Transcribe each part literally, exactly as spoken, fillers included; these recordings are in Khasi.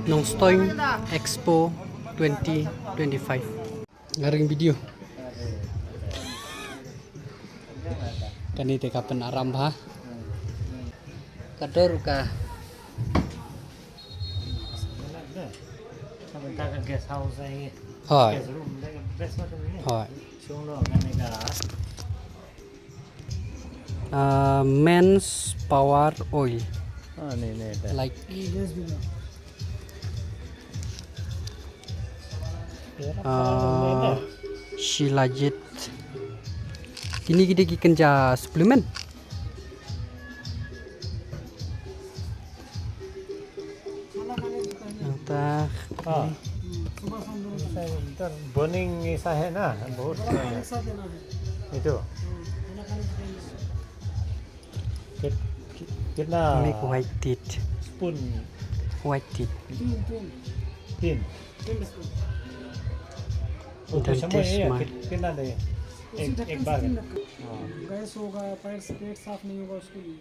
Nongstoiñ Expo twenty twenty-five. Nga ring video. Kane te ka pynarambha. Ka dur ka. Hooid. Hooid. Uh, men's power oil. Ah, ne, ne, ne. Like, uh, Shilajit. Kine ki dei ki kynja supplement. Nangta. Ah. Burning, ऐसा है ना, बहुत। Itu. Kit-, kit-, कितना? Ini white teeth. Spoon. White teeth. तीन। तीन। तीन spoon। तो कुछ समझ नहीं आया, कित-, कितना दे? एक, एक बार। गैस होगा, पेट, पेट साफ नहीं होगा उसके लिए।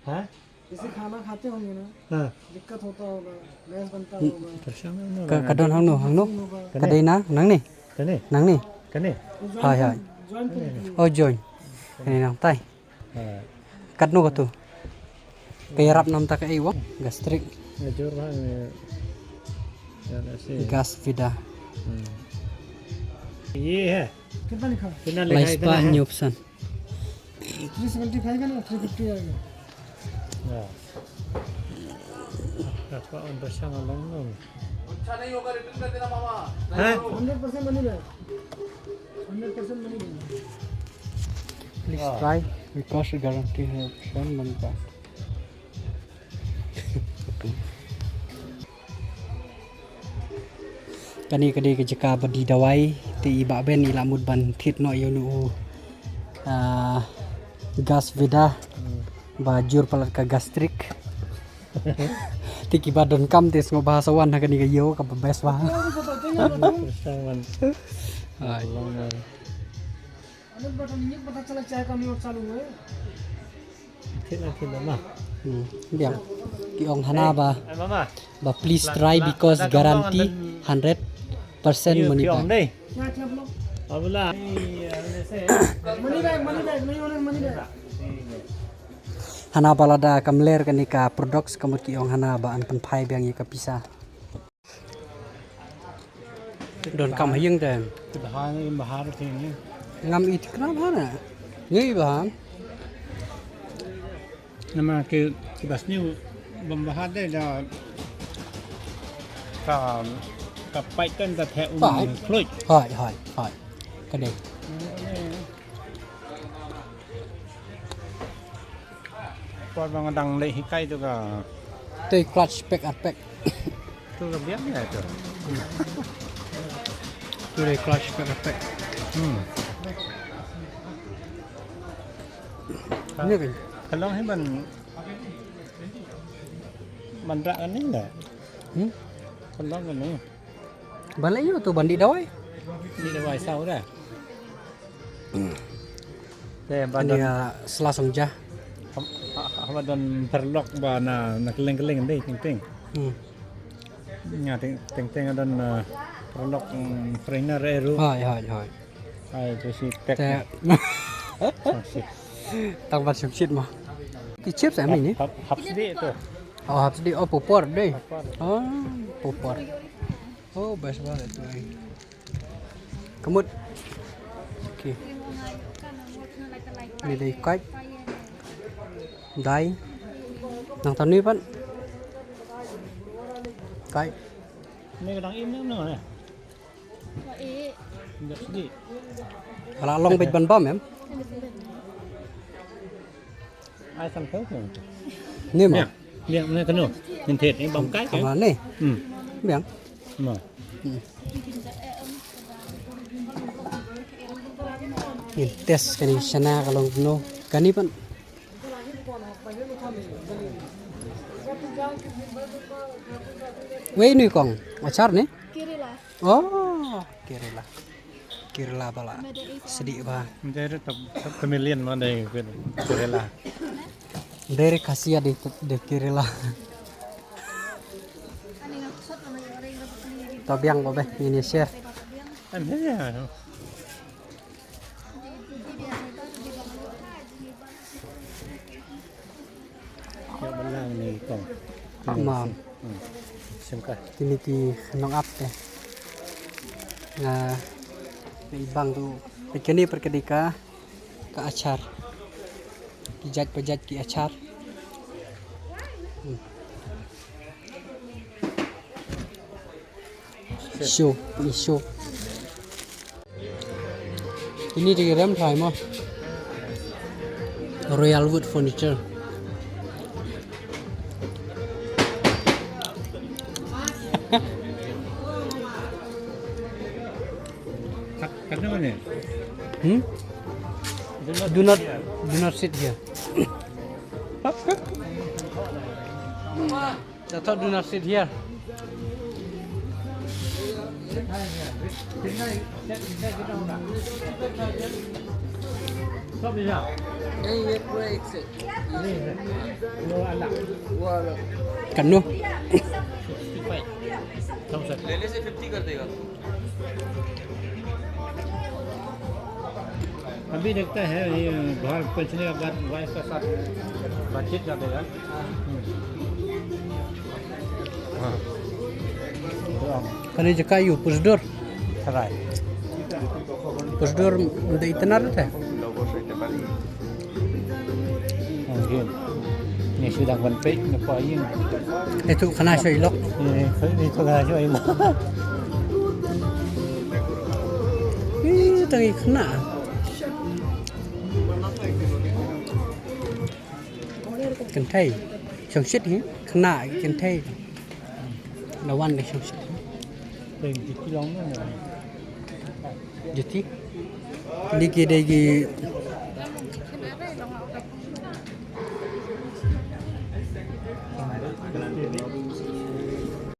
Hah? जैसे खाना खाते होंगे ना, हाँ। दिक्कत होता होगा, गैस बनता होगा। Ka, ka don hangno, hangno? Ka dei na, nangne? Kane? Nangne? Kane? Hai, hai. Oh, joint. Kane nangtai. Hooid. Katno katu? Ka ïarap namar ka ei wa? Gastric. Gas Vida. Hmm. ये है। कितना लिखा है? कितना लिखा है? Laispah hynñiewphew san. Three seventy-five है ना, three fifty आएगा। हाँ। Dapat on bersama long long. अच्छा नहीं होगा, return कर देना मामा। हैं? Hundred percent money back। Hundred percent money back। Please try, because guarantee है, same money back। Kane ka dei ka jaka ba die dawai, te i Bah Ben i la mut ban thied noh ïa u, ah, Gas Vida, ba jur palat ka gastric. Te kiba donkam te sngewbha sa wan ha kane ka ïew kaba best bha. Hai. Amit button ये पता चला चाय का म्यूट चालू है। Thik na thik mama. Hmm. Biang. Ki ong hana ba. Eh, mama. Ba please try because guarantee hundred percent money back. Dei. Abula. Money back, money back, नहीं होने money back। Hana ba lada kam ler kane ka products ka mut ki ong hana ba yn pynphai biang ïa ka pisa. Don kam ha ïing te. Bha ne, bha te ne. Ngam i tikna bha ne. Ngi bha. Namar ki, ki bas ni bym bha de da ka, ka paip kan ka the um khluit. Hai, hai, hai. Ka dei. Por ba nga dang leh hikai tu ka. Te clutch pack ar pack. Tu ka biang ïa tu. Tu dei clutch pack ar pack. Hmm. Ni kan. Ka long hi ban, ban rak ni da. Hmm? Ka long ni. Ban leh ïa tu ban die dawai. Die dawai saw da. Te ba don, ah, sla song ja. Ha, ha, ha ba don paralok ba na, na kylleng kylleng dei teng teng. Hmm. Nga teng teng teng don, ah, paralok, mm, trainer eh ruh. Hai, hai, hai. Ai, tu shi tek. Te. Shongshit. Tang ban shongshit ma. Ki chips eh mini? Hap, hap, hap sdi tu. Oh, hap sdi. Oh, pupor dei. Pupor. Oh, pupor. Oh, best banget tu. Kamut. Okay. Ni dei kait. Dai. Nang tanu pat. Kait. Ni ka dang im ne, ne. Ka la long beit ban bam em. Ai, sang thok. Ni ma. Biang, biang, ni kano. Ni thied, ni bam kai, kam la ni. Hmm. Biang. Ma. Hmm. Ni test kane shana ka long no. Kane pat. Wei ni kong, achar ni? Kerala. Oh, Kerala. Kerala pala. Sdi ba. Dari tam-, tam-, Tamilian ma dari Kerala. Dari Kasia di, di Kerala. To biang ba beh ngin ïa share. Em, em, em. Ïa, ba lang ni kong. Mam. Hmm. Sngewbha. Kine ki nongap te. Nga, nga i bang tu. Peit kane pat ka dei ka, ka achar. Ki jait pa jait ki achar. Hmm. Shu, i shu. Ini dei rem thai mo. Royal Wood Furniture. Kat-, katno ne? Hmm? Do not, do not sit here. I thought do not sit here. नहीं, ये पूरा एक से। वो अलग। वो अलग। Katno? ले ले से फिफ्टी कर देगा। अभी देखते हैं, ये घर पहुंचने के बाद वाइफ के साथ बातचीत कर देगा। हाँ। Kane jaka ïu, Pusdur. Sarai. Pusdur, da itnar te. Mungkin. Ni sudah ban pek, ni pa yin. Itu kena soi lok. Ni, ni tu kena soi lok. Ih, tangi kena. Kynthei. Shongshit hi. Kena kynthei. Lawan ka shongshit. Juti. Ni ki dei ki